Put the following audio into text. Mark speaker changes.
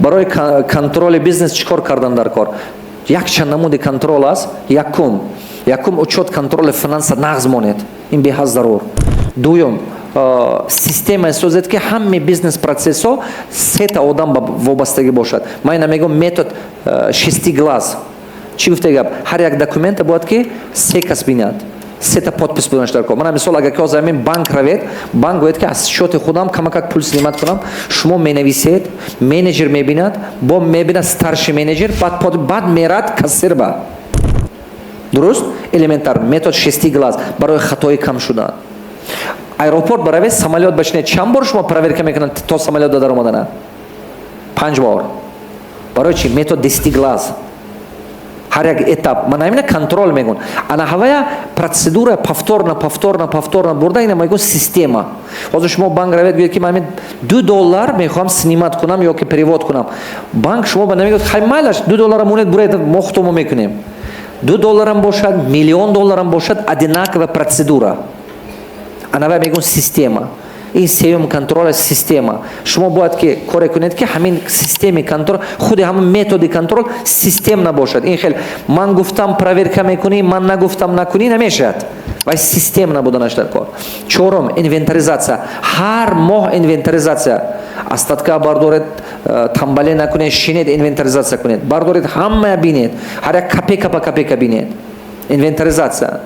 Speaker 1: Барои контроли бизнес чӣ кор кардан дар кор? Якчанд намуди контрол аст. Якум, учет, контроли финанса нағз монед, ин беҳад зарур. Дуюм, система созед, ки ҳамаи бизнес процессҳо сета одам ба вобастагӣ бошад. Ман ина мегӯям метод шести глаз. Чӣ гуфта гап? Ҳар як документа бояд ки се кас бинад, сета подпись буданаш дар кор. Мана мисол, агар ки ҳозир ҳамин банк равед, банк гӯяд, ки аз счёти худам камакак пул снимать кунам, шумо менависед, менеҷер мебинад, бо мебинад старший менеҷер, баъд мерад кассир ба. Дуруст? Элементар, метод шести глаз барои хатои кам шудан. Аэропорт баравед, самолёт башинед, чанд бор шумо проверка мекунанд то самолёт дар омадана? Панҷ бор. Барои чи? Метод 10 глаз. Ҳар як этап ман ҳамина контрол мегӯн. Ана ҳавая процедура повторно, повторно, повторно бурда, ина мегӯн система. Ҳозир шумо банк равед, гӯед, ки ман ҳамин 2 доллар мехоҳам снимать кунам ё ки перевод кунам, банк шумо ба намегӯяд: «Хай, майлаш, 2 доллара монед, буред, мо худомо мекунем». 2 долларам бошад, миллион долларам бошад, одинаковая процедура. Анава мегӯн система. Ин сеюм контрол, система. Шумо бояд ки коре кунед, ки ҳамин системи контрол, худи ҳамин методи контрол систем набошад. Ин хел ман гуфтам, проверка мекунӣ, ман нагуфтам, накунӣ намешавад. Вай систем набуданаш дар кор. Чорум, инвентаризация. Ҳар моҳ инвентаризация. Остатка бардоред, тамбале накунед, шинед, инвентаризация кунед, бардоред, ҳамая бинед, ҳар як копейка ба копейка бинед, инвентаризация.